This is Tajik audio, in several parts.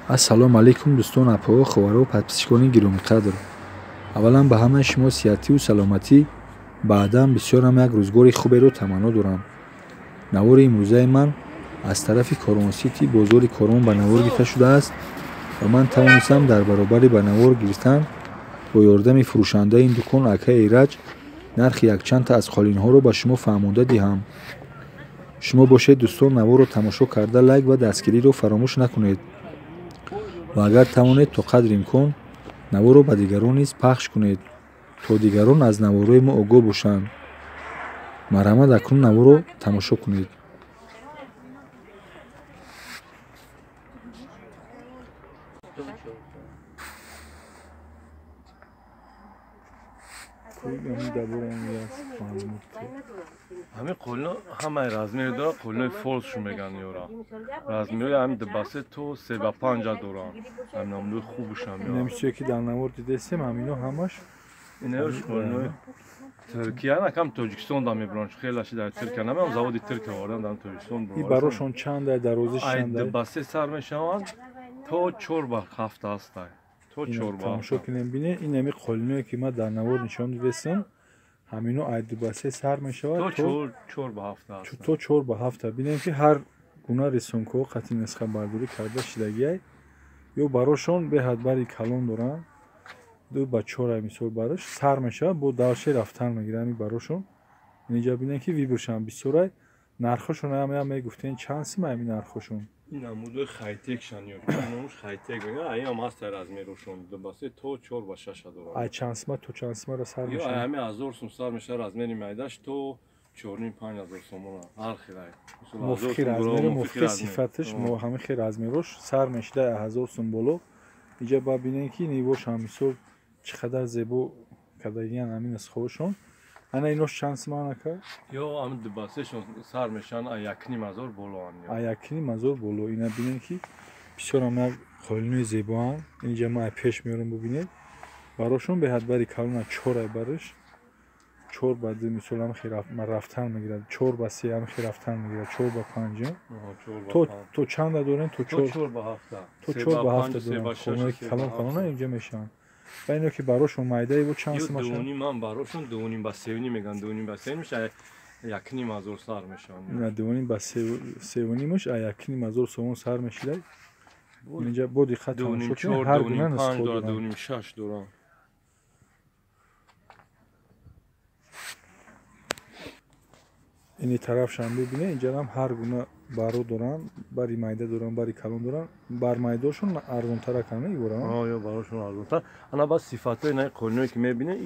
Ассалому алайкум дӯстон, апаҳо, хоҳаро, подписчикони гиромиқадр. Аввалан ба ҳамаи шумо сиҳативу саломатӣ, баъдан бисёрам як рӯзгори хуберо таманно дорам. Навори имрӯзаи ман аз тарафи Корвонсити бозори Корвон ба навор гирифта шудааст ва ман тавонистам дар баробари ба навор гирифтан бо ёрдами фурӯшандаи ин дукон акаи Эраҷ нархи якчандта аз қолинҳоро ба шумо фаҳмонда диҳам. Шумо бошед дӯстон, наворро тамошо карда лайк ва дастгириро фаромӯш накунед ва агар тавонед то қадри имкон наворро ба дигарон низ пахш кунед, то дигарон аз наворҳои мо огоҳ бошанд. Марҳамат, акнун наворро тамошо кунед. Ҳамин қолино ҳамаи размер дорад, қолинои фолсшу мегӯянд ёра. Размерҳои ҳамин 2 ба 3 то 3 ба 5 доранд. Ҳамин намудои хубушам. Инам чизе ки дар навор дидестем, ҳамино ҳамаш инаёш қолинои Туркия, накам Тоҷикистон да мебуранд. Хелаши дар Туркия намеам, заводи Туркия овардан дар Тоҷикистон. И барошон чандай, дарозиш чандай? 2 ба 3 сар мешаванд то 4 ба 7 ҳастай. То 4 ба Тамошо кунем, бинед, ин ҳами қолиное ки ман дар навор нишон дидестам, ҳамино ай 2 ба 3 сар мешавад то 4 ба 7. То 4 ба 7. Бинем ки ҳар гуна рисункҳо қатъи нусхабардорӣ карда шидагиай. Ё барошон беҳад бари калон доранд, 2 ба 4 ай мисол барош сар мешавад, бо дальше рафтан мегирад ҳами барошон. Инҷа бинем ки выборшам бисёрай. Нархошон ҳам мегуфтен, чанд сима ҳами нархошон? Ин намудои хайтекшан ё номуш хайтек мегӯянд, аям ҳаста размерошон 2 ба 3 то 4 ба 6 доранд. Ай чанд сима то чанд симаро сар ё мешавад? Ҳами 1000 сум сар мешавад, размери майдаш то 4,5-5 ҳазор сомона ҳар хелай. Мувофиқи размеру, мувофиқи сифаташ, ҳамин хел размерош сар мешуда 1000 сум боло. Инҷа ба бинем ки нивошам мисол чӣ қадар зебо кардагиян ҳамин нусхаҳошон. Ана инош чанд сима, анака? Ё ҳамин 2 ба 3шон сар мешаванд а 1,5 ҳазор болоанд. А 1,5 ҳазор боло. Ина бинем ки бисёрам як қолинои зебоанд. Инҷа ман ай пеш меорам, бубинед, барошон беҳад бари калона, чорай бараш, 4 ба 2 мисол ҳам хел рафтан мегирад, 4 ба 3 ҳам хел рафтан мегирад, 4 ба 5. То чанда дорем? То 4 ба 7. То 4 ба 7 дорем. Хонаи калон калона инҷа мешаванд. Ва ино ки барошон майдаи бо чанд сима? Дувним ман барошон 2,5 ба 3,5 мегӯянд, 2,5 ба 3,5 1,5 ҳазор сар мешаванд. Ина 2,5 ба 3,5-аш а 1,5 ҳазор сомон сар мешида. Инҷа бо диққат тамошо кунед, ҳар гуна нусхо доранд. 2,5 6 доранд. Ини тарафшам бибинед, инҷарам ҳар гуна баро доранд, бари майда доранд, бари калон доранд. Бар майдошон арзонтараканд ибора? Ё барошон арзонтар. Ана баъд сифатҳои наи қолиное ки мебинед,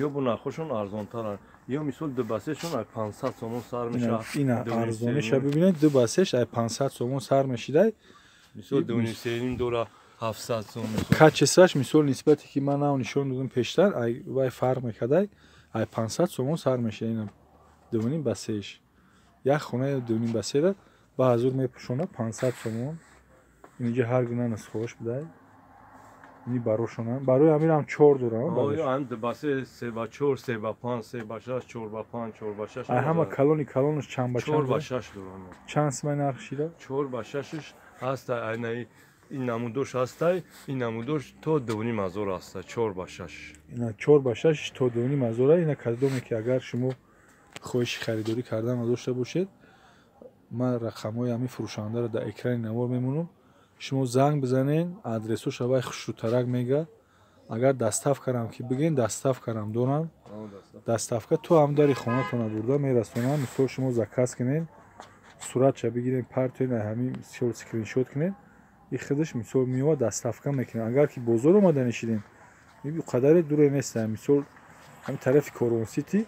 ё бо нархошон арзонтаранд. Ё мисол 2 ба 3шон ай 500 сомон сар мешавад. Ина арзониша бибинед, 2 ба 3ш ай 500 сомон сар мешидай. Мисол 2,5 3,5 дора 700 сом. Качестваш мисол нисбате ки ман нав нишон додам пештар, ай вай фарқ мекардай. Ай 500 сомон сар мешида ина 2,5 ба 3-ш. Як хонаи 2,5 ба 3-ра ба ҳазур мепӯшонад 500 сомон. Инҷа ҳар гуна нусхаҳош будай. Ини барошонам барои ҳаминам чор дорам. Ҳам 2 ба 3, 3 ба 4, 3 ба 5, 3 ба 6, 4 ба 5, 4 ба 6. Ай ҳама калони калонаш чанд ба? 4 ба 6 дорам. Чанд симаи нарх шида? 4 ба 6-ш ҳаста, айнаи ин намудош ҳастай, ин намудош то 2,5 ҳазор ҳаста, 4 ба 6. Ина 4 ба 6 то 2,5 ҳазора. Ина кадоме ки агар шумо хоҳиши харидорӣ кардан дошта бошед, ман рақамҳои ҳамин фурӯшандаро дар экрани навор мемонам, шумо занг бизанед, адресоша вай хушрӯтарак мега. Агар доставкарам ки бигӯен, доставкарам дорам, доставка то ҳам дари хонатона бурда мерасонам. Мисол шумо заказ кунед, суратша бигиред, партоед, ҳамин мисол скриншот кунед, и худаш мисол меояд, доставка мекунад. Агар ки бозор омада нишидем, қадаре дуре неста, мисол ҳамин тарафи Корвонсити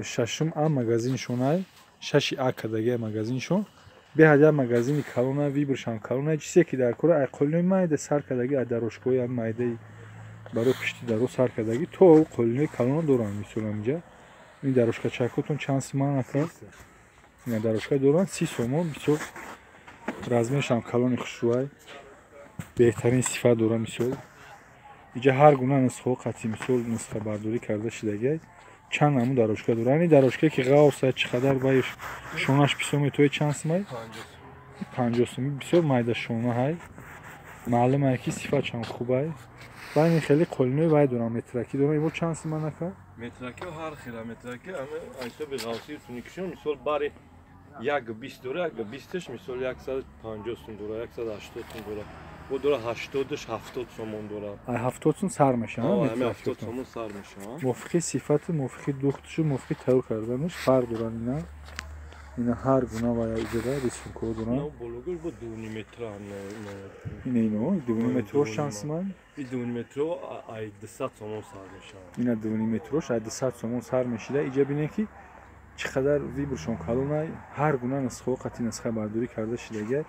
шашум а магазиншонай, шаши а кадагия магазиншон. Беҳад як магазини калона, выборшам калона. Чизе ки дар кора, ай қолинои майда сар кардагӣ, ай дарошкои ам майдаи барои пишти даро сар кардагӣ то қолинои калона доранд. Мисол ҳаминҷа ин дарошкачакотон чанд симан, ака? Ина дарошка доранд 30 сомон. Бисёр размершам калони хушрӯай, беҳтарин сифат дора. Мисол инҷа ҳар гуна нусхаҳо қатъи мисол нусхабардорӣ карда шидагиай. Чанд намуд дарошка дорад. Ани дарошкае ки ғавса, чӣ қадар вай шонаш бисёр метои, чанд симай? 50 сум. Бисёр майда шона ҳай. Маълум е ки сифатшам хубай. Ва ин хеле қолинои вай дорам, метракӣ дорам. Иво чанд сима нака? Метракӣ ҳар хела метракӣ, ами ҳисоби ғавсии туникишон, мисол бари 1,20 дора, 1,20-ш мисол 150 сум дора, 180 сум дора. Бо дора 80-ш 70 сомон дора. Ай 70 сум сар мешава? Ами 70 сомон сар мешава. Мувофиқи сифату, мувофиқи духтушу, мувофиқи тайёр карданаш фарқ доран ина. Ина ҳар гуна ва иҷода рисункҳо доранд. Ино бологош бо 2,5 метра. Ина ино 2,5 метрош чанд суман? И 2,5 метро ай 200 сомон сар мешавад. Ина 2,5 метрош ай 200 сомон сар мешида. Иҷа бинед ки чӣ қадар вибршон калонай, ҳар гуна нусхаҳо қатъи нусха бардорӣ карда шидагиай.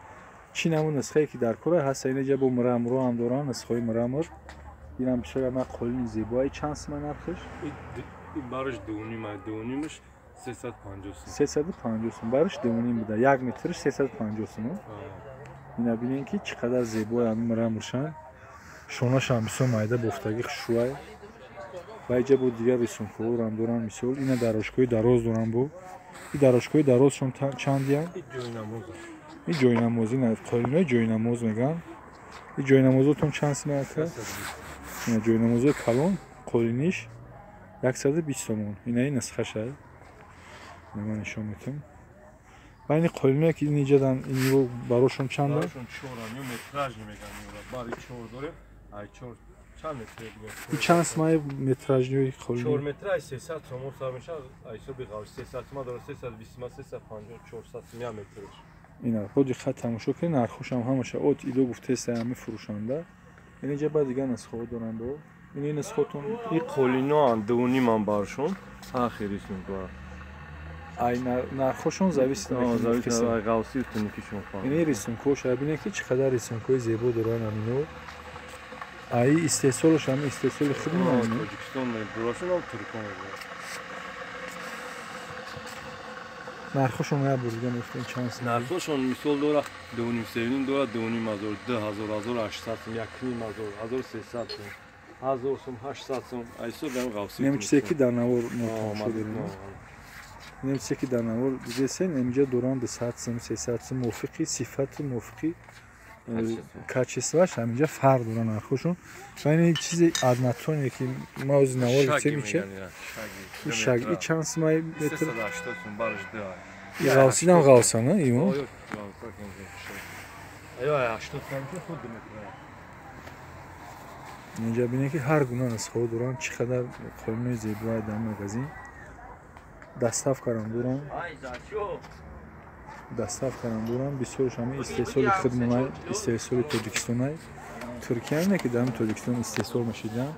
Чӣ намуд нусхае ки дар кора ҳаст, ина ҷа бо мрамро ҳам доранд, нусхаҳои мрамр. Инам бисёр ама қолини зебоай. Чанд суман нархш? И бараш 2,5, 2,5-ш 350 сум. 350 сум. Бараш 2,5 буда. 1 метрш 350 сум. Ина бинед ки чӣ қадар зебоай ами мрамршан. Шонашам бисёр майда бофтагӣ хушрӯай. Ва иҷа бо дигар рисункҳоам доранд, мисол ина дарошкҳои дароз доранд бо. И дарошкҳои дарозшон чандиянд? И ҷойнамоз, ина қолинои ҷойнамоз мегӯянд. И ҷойнамозотон чанд сум ака? Ина ҷойнамозои калон қолиниш 120 сомон. Ина ин нусхашай. Ина ман нишон метам. Ва ини қолиное ки ин иҷадан ин барошон чанда? Барошон 4 ё метраж мегӯянд, бари 4 дорем. Ай 4 чанд метр дигар? И чанд сумаи метражниёи қолин? 4 метр ай 300 сомон сар мешавад, ай ҳисоби ғавс 300 сум дора, 320 сум, 350, 400 сум я метрш. Ина бо диққат тамошо кунед, нархошам ҳамаша от идо гуфтеста ҳами фурӯшанда. Ин иҷа баъд дигар нусхаҳо доранд бо. Ин нусхотон и қолиноан 2,5 ан баршон, ҳар хел рисунка. Ай нархошон зависит мекунад. Ғавси туникишон фарқ. Ин рисункҳош бинед ки чӣ қадар рисункҳои зебо доранд амино. Ай истеҳсолаш ҳами истеҳсоли худ мемонад. Тоҷикистон мебурашон, ам Туркон мебурад. Нархошон як бор дига мегуфтем чанд сум? Нархошон мисол дора 2,5, 3,5 дора, 2,5 ҳазор, 2 ҳазор, 1800 сум, 1,5 ҳазор, 1300 сум, 1000 сум, 800 сум. Ай ҳисоби ҳам ғавси. Нем чизе ки дар навор мо тамошо дорем. Нем чизе ки дар навор дидесен, инҷа доранд 200 сум, 300 сум, мувофиқи сифату мувофиқи качествоаш ҳаминҷа фарқ доранд нархошон. Ва ин чизи однотоне ки ма ози навор гуфтем ича. Шаг и чанд сумаи метр? 380 сум бараш 2. И ғавсидам ғавса, на? Имо? Ай 80 сум худ 2 метр. Инҷа бинед ки ҳар гуна нусхаҳо доранд, чӣ қадар қолинои зебоай дар магазин. Доставкарам доранд. Доставкарам доранд. Бисёрш ҳами истеҳсоли худмонай, истеҳсоли Тоҷикистонай. Туркия не ки дар ҳами Тоҷикистон истеҳсол мешидан.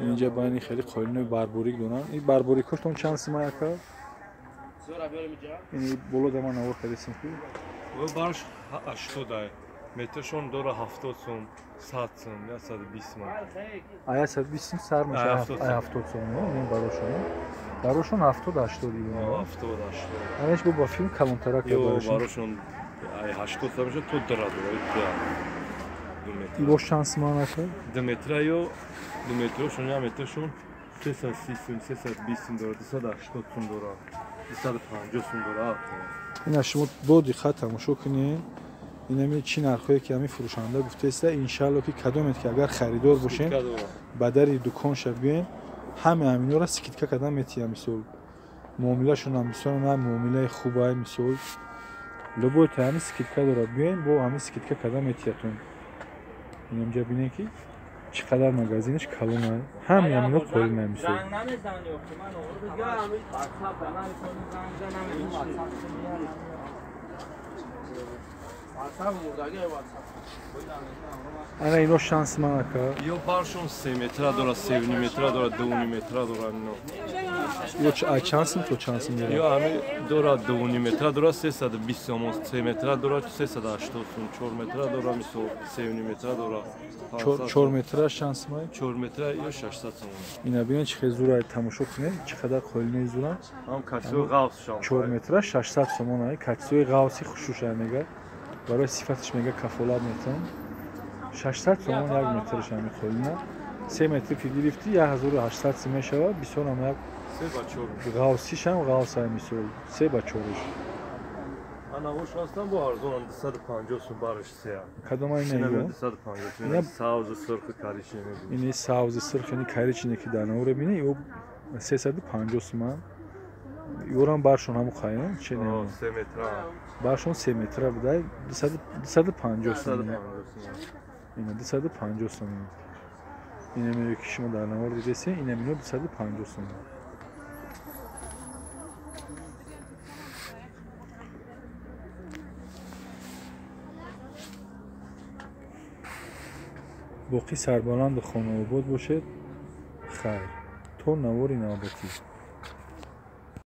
Инҷа байни хеле қолинои барборик доранд. Ин барборикҳоштон чанд сума ака? Ин боло да ман навор кардесем ку? Барш 80 ай. Метршон дора 70 сум, 100 сум, 120 сум. Ай 120 сум сар мешавад, ай 70 сум, ин барошон. Барошон 70 80 ивон. 70 80. Анеш бо ба филм калонтарак барошон. Барошон ай 80 сум мешавад то дора дора. 2 метр. Ибо чанд сум ака? 2 метра ё 2 метрошон, 1 метршон 330 сум, 320 сум дора, 280 сум дора, 250 сум дора. Ина шумо бо диққат тамошо кунед. Инами чӣ нархҳое ки ҳамин фурӯшанда гуфтааста, иншаалло ки кадомед ки агар харидор бошем, ба дари дуконша биёем, ҳаме ҳаминҳоро скидка кардан метиҳам. Мисол муомилашонам бисёр на муомилаи хубай, мисол любой та ҳамин скидка дорад, биёем бо ҳамин скидка кардан метиҳатон. Инамҷа бинем ки чӣ қадар магазинаш калонай, ҳаме ҳаминҳо қолинай мисол. Ана ино шанс ман ака. Ё баршон 3 метра дора, 3,5 метра дора, 2,5 метра дора ино. Ё чанд сум то чанд сум дора? Ё ҳами дора 2,5 метра дора 320 сомон, 3 метра дора 380 сум, 4 метра дора мисол 3,5 метра дора. 4 метра чанд сум ай? 4 метра ё 600 сомон. Ина бинед чӣ хел зур ай, тамошо кунед, чӣ қадар қолинои зуранд. Ҳам качествои ғавс шам. 4 метра 600 сомон ай, качествои ғавси хушуш ай мега. Барои сифаташ мега кафолат метавон. 600 сомон 1 метраш ҳами қолина. 3 метр ки гирифтӣ 1800 сум мешавад. Бисёр ҳам як 3 ба 4. Ғавсиш ҳам ғавс ай мисол 3 ба 4. Ана ош ҳастан бо арзонам 250 сум бараш сеа. Кадом ай на? 250 сум. Ина савзи сурх коричневый. Ини савзи сурх, ини коричневый ки дар навора бинед, ё 350 суман. Ёрам баршон ҳаму қаян, че не? 3 метра. Баршон 3 метра будай, 250 сум. Ина 250 сум. Ина меё ки шумо дар навор дидесе, ина мино 250 сум. Боқӣ сарбаланду хонаобод бошед. Хайр, то навори навбатӣ.